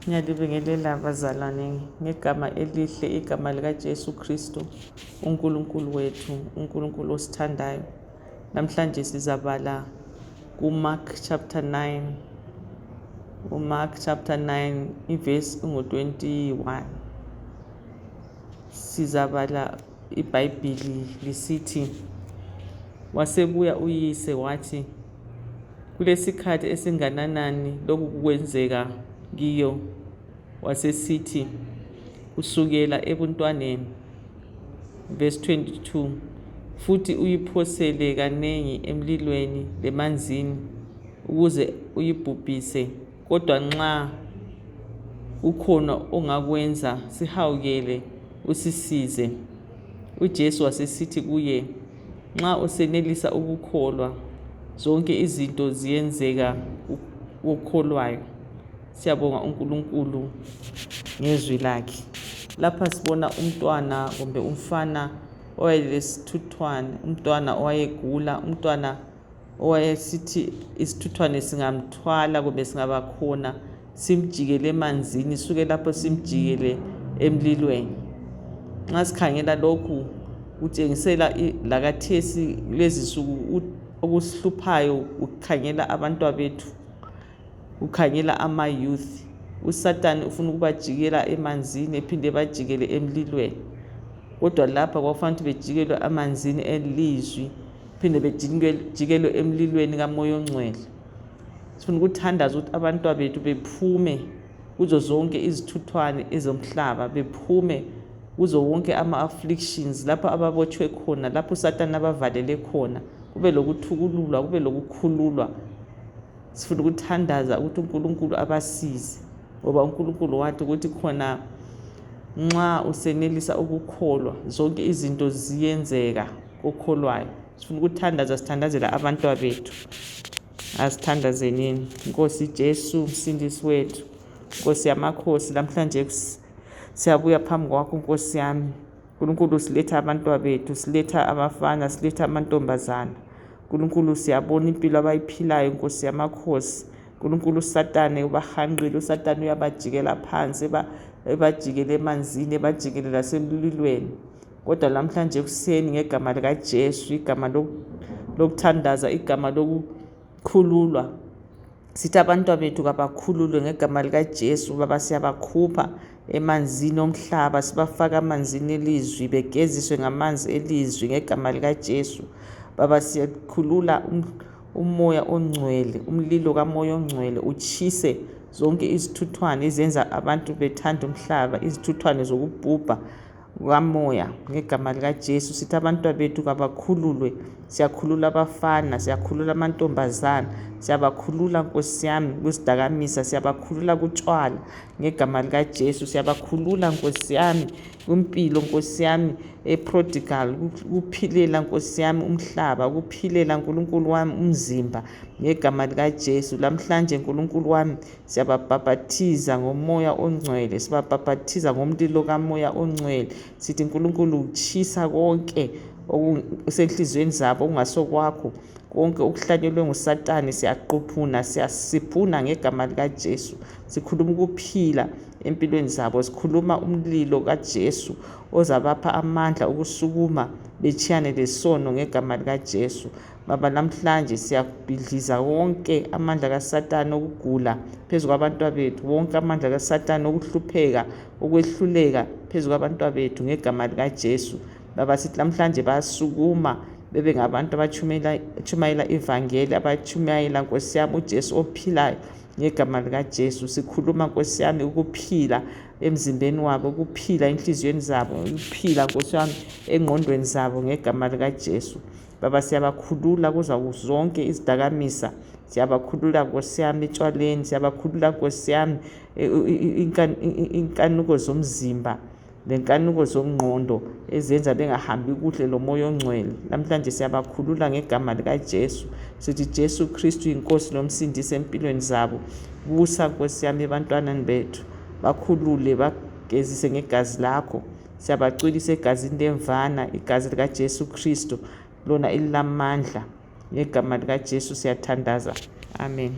Ngiyalibingelela bazalwane ngegama elihle, igama likaJesu Kristu, uNkulunkulu wethu, uNkulunkulu osithandayo. Namhlanje sizabala kuMark chapter 9. UMark chapter 9 ivesi ungu-21. Sizabala iBhayibhili lisithi, wasebuya uyise wathi, kulesikhathi esingananani lokhu kwenzeka kiyo, wasesithi kusukela ebuntwaneni. Verse 22, futhi uyiphosele kanengi emlilweni lemanzini ukuze uyibhubhise, kodwa nxa ukhona ongakwenza sihawukele usisize. UJesu wasesithi kuye, nxa usenelisa ukukholwa, zonke izinto ziyenzeka okholwayo. Siyabonga uNkulunkulu ngezwi lakhe. Lapha sibona umntwana kumbe umfana owayelesithuthwane, umntwana owayegula, umntwana owayesithi isithuthwane singamthwala kumbe singaba khona simjikele emanzini, suke lapho simjikele emlilweni. Nxa sikhangela lokhu kutshengisela lakathesi lezisuku okusihluphayo ukukhangela abantwabethu, ukhangela ama-youth. USathane ufuna ukubajikela emanzini ephinde bajikele emlilweni, kodwa lapha kwakufanele ukuthi bejikelwe emanzini elizwi, phinde bejikelwe emlilweni kaMoya oNgcwele. Sifuna ukuthandaza ukuthi abantwabethu bephume kuzo zonke izithuthwane ezomhlaba, bephume kuzo wonke ama-afflictions, lapho ababotshwe khona, lapho uSathane abavalele khona, kube lokuthukululwa, kube lokukhululwa. Sifuna ukuthandaza ukuthi uNkulunkulu abasize, ngoba uNkulunkulu wathi ukuthi khona nxa usenelisa ukukholwa, zonke izinto ziyenzeka okholwayo. Sifuna ukuthandaza, sithandazela abantwabethu. Asithandazenini. Nkosi Jesu, msindisi wethu, Nkosi yamakhosi, namhlanje siyabuya phambi kwakho Nkosi yami. Nkulunkulu, siletha abantwabethu, siletha abafana, siletha amantombazana. Nkulunkulu, siyabona impilo abayiphilayo Nkosi yamakhosi. Nkulunkulu, uSathane ubahanqile, uSathane uyabajikela phansi, ebajikele emanzini, ebajikele lasemlilweni. Kodwa namhlanje ekuseni ngegama likaJesu, igama lokuthandaza, igama lokukhululwa, sithi abantwabethu kabakhululwe ngegama likaJesu. Baba, siyabakhupha emanzini omhlaba, sibafaka amanzini elizwi, begeziswe ngamanzi elizwi ngegama likaJesu. Baba, siyakhulula umoya ongcwele, umlilo kaMoya oNgcwele utshise zonke izithuthwane izenza abantu bethanda umhlaba, izithuthwane zokubhubha kamoya ngegama likaJesu. Sithi abantwabethu kabakhululwe. Siyakhulula abafana, siyakhulula amantombazana, siyabakhulula Nkosi yami kuzidakamizwa, siyabakhulula kutshwala ngegama likaJesu. Siyabakhulula Nkosi yami kumpilo, Nkosi yami prodigal, ukuphilela Nkosi yami umhlaba, ukuphilela Nkulunkulu wami umzimba ngegama likaJesu. Lamhlanje Nkulunkulu wami siyababhaphathiza ngomoya ongcwele, sibabhaphathiza ngomlilo kaMoya oNgcwele. Sithi Nkulunkulu utshisa konke okusenhliziyweni zabo okungasokwakho, konke okuhlanyelwe nguSathane siyaquphuna, siyasiphuna ngegama likaJesu. Sikhuluma ukuphila empilweni zabo, sikhuluma umlilo kaJesu ozabapha amandla ukusukuma betshiyane lesono ngegama likaJesu. Baba, namhlanje siyabhidliza wonke amandla kaSathane okugula phezu kwabantwabethu, wonke amandla kaSathane okuhlupheka, okwehluleka phezu kwabantwabethu ngegama likaJesu. Baba, sithi namhlanje bayasukuma bebe ngabantu abatshumayela ivangeli, abatshumayela Nkosi yami uJesu ophilayo ngegama likaJesu. Sikhuluma Nkosi yami ukuphila emzimbeni wabo, ukuphila enhliziyweni zabo, ukuphila Nkosi yami engqondweni zabo ngegama likaJesu. Baba, siyabakhulula kuzo zonke izidakamizwa, siyabakhulula Nkosi yami etshwaleni, siyabakhulula Nkosi yami inkanuko zomzimba lenkanuko zomngqondo ezenza bengahambi kuhle loMoya oNgcwele. Namhlanje siyabakhulula ngegama likaJesu. Sithi Jesu Kristu inkosi lomsindisi empilweni zabo. Busa Nkosi yami ebantwaneni bethu, bakhulule, bagezise ngegazi lakho. Siyabacwilisa egazini lemvana, igazi likaJesu Kristu, lona elilamandla. Ngegama likaJesu siyathandaza. Amen.